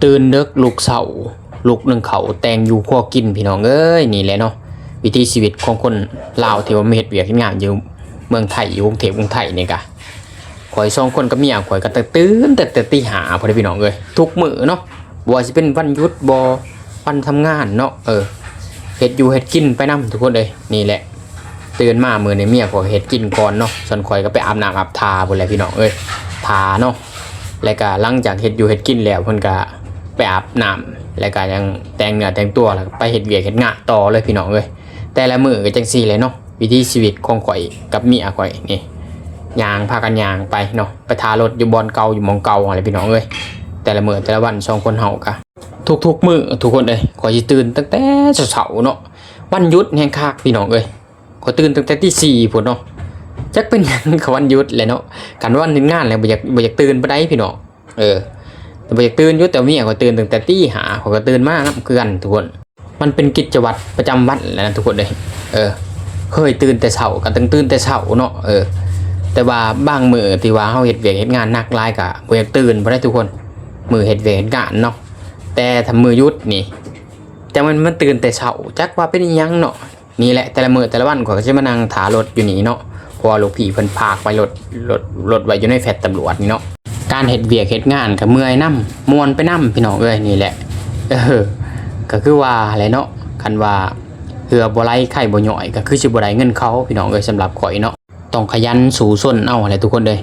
ຕື່ນເດິກລຸກເຊົ້າ ລຸກໜຶ້ງເຂົ້າແຕ່ງຢູ່ຄົວກິນ ພີ່ນ້ອງເອີຍ. ນີ້ແຫຼະເນາະ ວິຖີຊີວິດຂອງຄົນລາວທີ່ວ່າມາເຮັດວຽກເຮັດງານຢູ່ເມືອງໄທ ຢູ່ກຸງເທບກຸງໄທນີ້ກະ ຂ້ອຍສອງຄົນກັບເມຍຂ້ອຍກໍຕື່ນແຕ່ ແຕ່ຕີຫ້າພຸ້ນເດ້ ພີ່ນ້ອງເອີຍ ທຸກມື້ເນາະ. ບໍ່ວ່າຊິເປັນວັນຢຸດບໍ່ ວັນທຳງານເນາະ ເອີ ເຮັດຢູ່ເຮັດກິນໄປນຳທຸກຄົນເອີຍ. ນີ້ແຫຼະ ຕື່ນມາມື້ນີ້ເມຍຂ້ອຍເຮັດກິນກ່ອນເນາະ ສ່ວນຂ້ອຍກໍໄປອາບນ້ຳອາບທ່າພຸ້ນແຫຼະ ພີ່ນ້ອງເອີຍ ທ່າເນາະ. ແລ້ວກໍຫຼັງຈາກເຮັດຢູ່ເຮັດກິນແລ້ວ ເພິ່ນກໍໄປອາບນ້ຳ ແລ້ວກໍຍັງແຕ່ງເນື້ອແຕ່ງຕົວ ແລ້ວກໍໄປເຮັດວຽກເຮັດງານຕໍ່ເລີຍ ພີ່ນ້ອງເອີຍ. ແຕ່ລະມື້ກໍຈັ່ງຊີ້ແຫຼະເນາະ ວິຖີຊີວິດຂອງຂ້ອຍກັບເມຍຂ້ອຍນີ້ ຍ່າງ ພາກັນຍ່າງໄປເນາະ ໄປຖ້າລົດຢູ່ບ່ອນເກົ່າ ຢູ່ໝ່ອງເກົ່າຫັ້ນແຫຼະ ພີ່ນ້ອງເອີຍ. ແຕ່ລະມື້ແຕ່ລະວັນສອງຄົນເຮົາກະ ທຸກໆມື້ທຸກຄົນເອີຍ ຂ້ອຍຊິຕື່ນຕັ້ງແຕ່ເຊົ້າໆເນາະ. ວັນຢຸດແຮງຄັກ ພີ່ນ້ອງເອີຍ ຂ້ອຍຕື່ນຕັ້ງແຕ່ຕີສີ່ພຸ້ນເນາະ. ຈັກເປັນຫຍັງ ກະວັນຢຸດແຫຼະເນາະ ຄັນວັນເຮັດງານແລ້ວບໍ່ຢາກ ບໍ່ຢາກຕື່ນປານໃດ ພີ່ນ້ອງ. ເອີ ບໍ່ຢາກຕື່ນຢູ່ ແຕ່ເມຍຂ້ອຍຕື່ນຕັ້ງແຕ່ຕີຫ້າ ຂ້ອຍກໍຕື່ນມານຳຄືກັນທຸກຄົນ. ມັນເປັນກິດຈະວັດປະຈຳວັນແຫຼະນະທຸກຄົນເອີຍ. ເອີ ເຄີຍຕື່ນແຕ່ເຊົ້າກໍຕ້ອງຕື່ນແຕ່ເຊົ້າເນາະ. ເອີ ແຕ່ວ່າບາງມື້ທີ່ວ່າເຮົາເຮັດວຽກເຮັດງານໜັກຫຼາຍກໍບໍ່ຢາກຕື່ນປານໃດທຸກຄົນ ມື້ເຮັດວຽກເຮັດງານເນາະ. ແຕ່ຖ້າມື້ຢຸດນີ້ ແຕ່ມັນ ມັນຕື່ນແຕ່ເຊົ້າ ຈັກວ່າເປັນອີ່ຫຍັງເນາະ. ນີ້ແຫຼະ ແຕ່ລະມື້ແຕ່ລະວັນຂ້ອຍກໍຊິມານັ່ງຖ້າລົດຢູ່ນີ້ເນາະ ເພາະວ່າລູກພີ່ເພິ່ນພາກໄວ້ລົດ ລົດ ລົດໄວ້ຢູ່ໃນແຟລດຕຳຫຼວດນີ້ເນາະ. ການເຮັດວຽກເຮັດງານກໍເມື່ອຍນຳ ມ່ວນໄປນຳ ພີ່ນ້ອງເອີຍ. ນີ້ແຫຼະ ເອີ ກໍຄືວ່າແຫຼະເນາະ ຄັນວ່າເຫື່ອບໍ່ໄຫຼໄຂ້ບໍ່ຍ້ອຍ ກໍຄືຊິບໍ່ໄດ້ເງິນເຂົາ ພີ່ນ້ອງເອີຍ. ສຳລັບຂ້ອຍເນາະ ຕ້ອງຂະຫຍັນສູ້ຊົນເອົາຫັ້ນແຫຼະທຸກຄົນເອີຍ.